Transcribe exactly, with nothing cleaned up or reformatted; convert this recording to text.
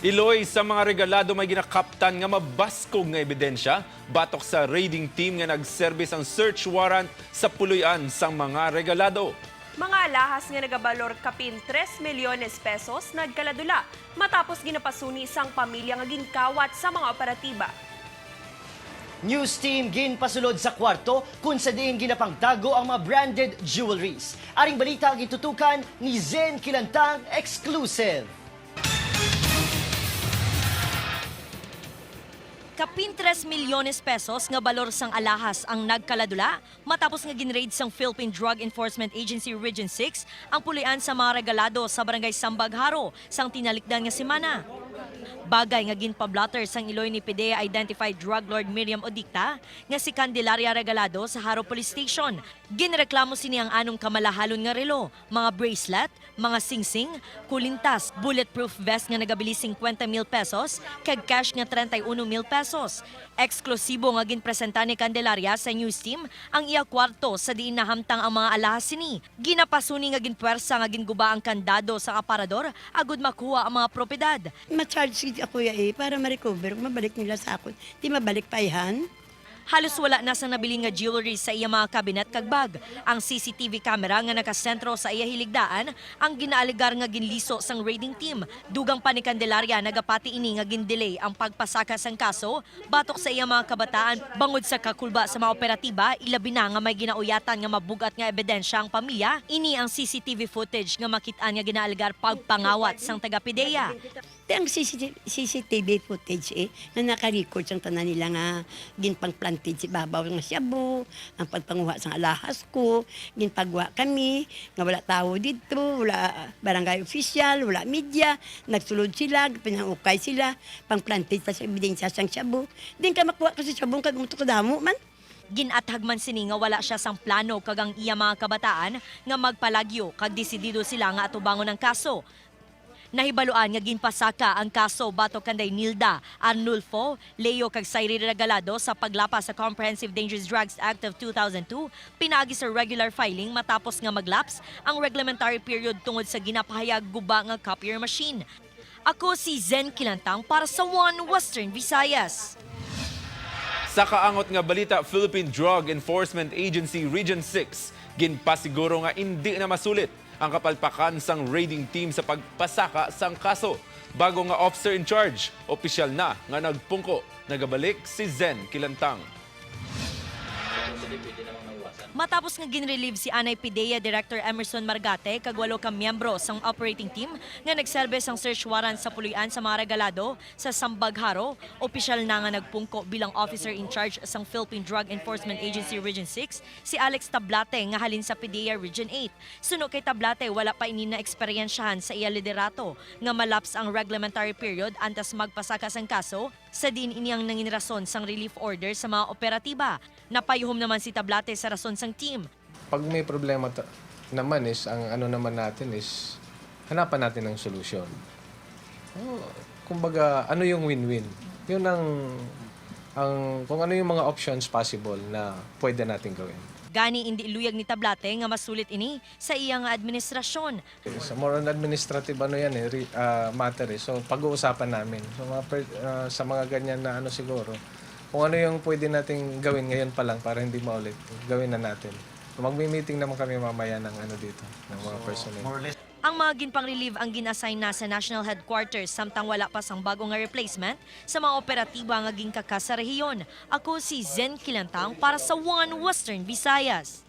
Iloy sa mga regalado may ginakaptan nga mabaskog nga ebidensya batok sa raiding team nga nagserbi sang search warrant sa puloy-an sang mga regalado. Mga alahas nga nagabalor kapin tres milyones pesos nagkaladula matapos ginapasuni sang pamilya nga ginkawat sa mga operatiba. News team ginpasulod sa kwarto kung sa diin ginapangtago ang mga branded jewelries. Aring balita ang gintutukan ni Zen Kilantang, exclusive. Kapin tres milyones pesos nga balor sang alahas ang nagkaladula matapos nga ginraid sang Philippine Drug Enforcement Agency Region six ang puloy-an sa mga regalado sa Barangay Sambag, Jaro sang tinalikdan nga semana. Bagay nga ginpablotter sang iloy ni PDEA identified drug lord Miriam Odicta nga si Candelaria Regalado sa Jaro Police Station. Ginreklamo sini ang anong kamalahalon nga relo, mga bracelet, mga singsing, kulintas, bulletproof vest nga nagabili singkwenta mil pesos, kag cash nga treinta y uno mil pesos. Eksklusibo nga ginpresenta ni Candelaria sa news team ang iya kwarto sa diin nahamtang ang mga alahas sini. Ginapasuni nga ginpwersa nga ginguba ang kandado sang aparador agud makuha ang mga propiedad. Ma-charge gid ako ya eh, para ma-recover, mabalik nila sa akon. Di mabalik pa ihan. Halos wala na sang nabilin nga jewelry sa iya mga kabinet kag bag. Ang C C T V camera nga nakasentro sa iya hiligdaan ang ginaalegar nga ginliso sang raiding team. Dugang pa ni Candelaria, nagapati ini nga gin-delay ang pagpasaka sang kaso batok sa iya mga kabataan bangod sa kakulba sa mga operatiba, ilabi na nga may ginauyatan nga mabug-at nga ebidensya ang pamilya. Ini ang C C T V footage nga makit-an nga ginaalegar pagpangawat sang taga-PDEA. Ti ang C C T V footage eh, nga naka-record sang tanan nila nga ginpang-planted sa ibabaw nga shabu, ang pagpanguha sang alahas ko, ginpagwa kami, nga wala tawo didto, wala barangay official, wala media, nagsulod sila, pinangukay sila, pang-planted pa sa ebidensya sang shabu. Din ka makuha ka sa shabu, kag umuto kadamo man. Gin-athag man sini nga wala sia sang plano kag ang iya mga kabataan nga magpalagyo kag desidido sila nga atubangon ang kaso. Nahibaluan nga ginpasaka ang kaso batok kanday Nilda, Arnulfo, Leo kag Sairi Regalado sa paglapas sa Comprehensive Dangerous Drugs Act of two thousand two pinaagi sa regular filing matapos nga mag-lapse ang reglementary period tungod sa ginapahayag guba nga copier machine. Ako si Zen Kilantang para sa One Western Visayas. Sa kaangot nga balita, Philippine Drug Enforcement Agency Region six ginpasiguro nga indi na masulit ang kapalpakan sang raiding team sa pagpasaka sang kaso. Bago nga officer in charge, opisyal na nga nagpungko. Nagabalik si Zen Kilantang. Matapos nga ginrelieve si Anay PDEA Director Emerson Margate kag walo ka miyembro sang operating team nga nagserbe sang search warrant sa puloy-an sa mga regalado sa Sambag, Jaro, opisyal na nga nagpungko bilang officer in charge sang Philippine Drug Enforcement Agency Region six si Alex Tablate nga halin sa PDEA Region eight. Suno kay Tablate, wala pa ini naeksperyensyahan sa iya liderato nga ma-lapse ang reglementary period antes magpasaka sang kaso, sa diin ini ang nangin rason sang relief order sa mga operatiba. Napayuhom naman si Tablate sa rason sang team. Pag may problema ta- naman is, ang ano naman natin is, hanapan natin ng solusyon. Oh, kumbaga, ano yung win-win? Yun ang, ang, kung ano yung mga options possible na pwede natin gawin. Gani, indi luyag ni Tablate nga masulit ini sa iya nga administrasyon. So, more on administrative ano yan eh, re- ah, matter eh. So pag-uusapan namin. So mga per- ah, sa mga ganyan na ano siguro, kung ano yung pwede nating gawin ngayon pa lang para hindi maulit, gawin na natin. So magmi-meeting naman kami mamaya ng ano dito, ng mga personnel. Ang mga ginpang-relieve ang gin-assign na sa National Headquarters samtang wala pa sang bago nga replacement sa mga operatiba nga ginkakas sa rehiyon. Ako si Zen Kilantang para sa One Western Visayas.